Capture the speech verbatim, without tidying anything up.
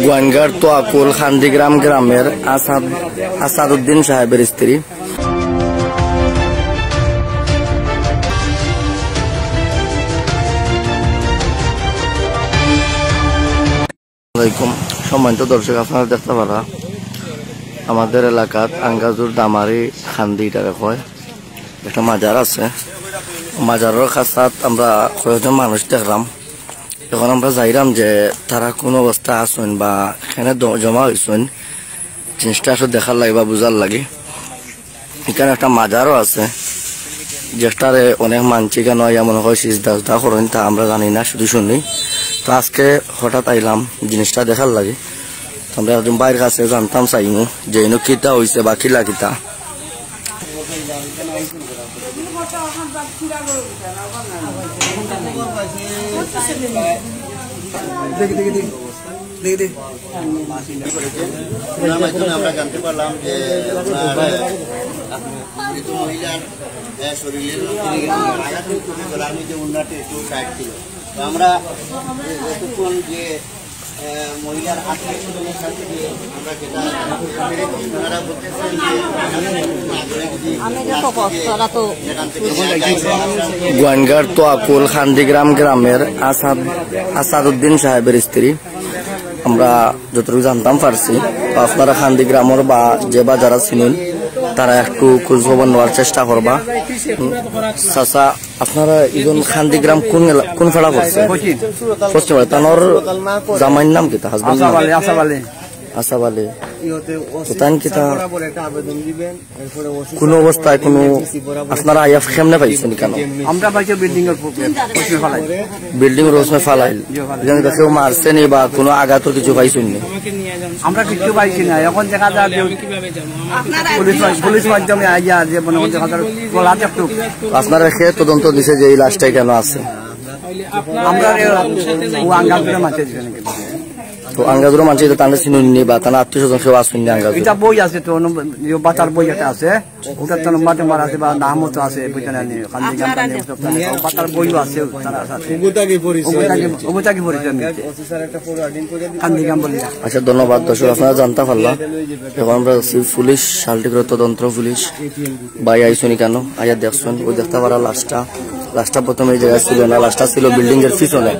গোয়াইনঘাট তোয়াকুল খান্দিগ্রাম গ্রামের আসাদ, আসাদউদ্দিন সাহেবের স্ত্রী। আসসালামু আলাইকুম। সম্মানিত দর্শক, আপনারা দেখতা পারা আমাদের এলাকাত আঙ্গাজুর দামারি খান্দি ইটারে কয়, একটা মাজার আছে। মাজারর কাছাত আমরা কয়েকজন মানুষ দেখলাম। এখন আমরা যাইরাম যে তারা কোন অবস্থায় আছইন বা কেনে দ-, জমা অইছইন, জিনিসটা আসলে দেখার লাগি বা বুঝার লাগি। ইখানো একটা মাজারও আছে, যেটারে অনেক মানষে ইখানো আইয়া মনে হয় সিজদা উজদা করইন, তা আমরা জানি না, শুধু শুনি। তো আজকে হঠাৎ আইলাম জিনিসটা দেখার লাগি। তো আমরা একজন ভাইর কাছে জানতাম চাইমু যে ইনো কিতা অইছে বা কিলা কিতা। দেখি, দেখি, দেখি। দেখি, দেখি। ওনার মাধ্যমে আমরা জানতে পারলাম যে ওনার, আহ, মৃত মহিলার, আহ, শরীরের মধ্যে আঘাত হয়েছিল, গলার মধ্যে ওড়নাটা একটু টাইট ছিল। তো আমরা এতক্ষণ যে, আহ, মহিলার আত্মীয় স্বজনের কাছে গিয়ে আমরা যেটা পেরেছি, ওনারা বলতেছেন যে আমি যে কষ্ট, ওরা তো এখান থেকে গোয়াইনঘাট তোয়াকুল খান্দিগ্রাম গ্রামের আসাদ, আসাদউদ্দিন সাহেবের স্ত্রী। আমরা যতটুকু জানতাম পারছি, তো আপনারা খান্দি গ্রামর বা যে বা যারা চিনেন, তারা একটু খোঁজ খবর নেওয়ার চেষ্টা করবা। উম, চাচা, আপনারা ইজন খান্দি গ্রাম কোন এলা-, কোন ফাড়া পড়ছে? পশ্চিম। পশ্চিম ফাড়া। তানর জামাইর নাম কিতা? হাজবেন্ড নাম? আসাব আলী, আসাব আলী। আসাব আলী। ইহতে তো তান কিতা? বরাবর একটা আবেদন দিবেন। কোন অবস্থায় কোনো আপনারা আইয়া কেমনে পাইছেন কেনে? আমরা পাইছি বিল্ডিং এর উপরে, পশ্চিমে ফালাইল। বিল্ডিং এর উপরে ফালাইল। জি, ফালাইল। এখানে তো কেউ মারছে নি বা কোনো আঘাতর কিছু পাইছেন নি? আমরা কিচ্ছু পাইছি না। এখন দেখা যায় যে পুলিশ, পুলিশ মাধ্যমে আইয়া যে মনে হচ্ছে কথা বলা যাক তো। আপনারা কে তদন্ত দিছে যে এই লাশটা কেন আছে? আমরা ও আঙ্গালপুরে মারছে দিছে নাকি? তো আঙ্গাজুরও মানষে ইতা তানরে চিনইন নি বা তান আত্মীয় স্বজন কেউ আছইন নি আঙ্গাজুর? এটা বই আছে তো, অনু-, ইয়ে, বাতার বই একটা আছে, ওটার তো নম্বর টেম্বার আছে বা নামও তো আছে, বুঝতে না নি, খান্দিগ্রাম, খান্দিগ্রাম, বাতার বইও আছে, তারা আছে। ওগুতা কি পরিচয়? ওগুতা কি, ওগুতা কি পরিচয় মিলছে? খান্দিগ্রাম বলিয়া। আচ্ছা, ধন্যবাদ দর্শক, আপনারা জানতা পারলা। এখন আমরা আছি পুলিশ, শালটিগ্রাম তদন্ত পুলিশ ভাই আইছইন কেনে, আইয়া দেখছইন, ওই দেখতা পারা লাশটা, লাশটা প্রথমে এই জায়গায় ছিল না, লাশটা ছিল বিল্ডিং এর পিছনে।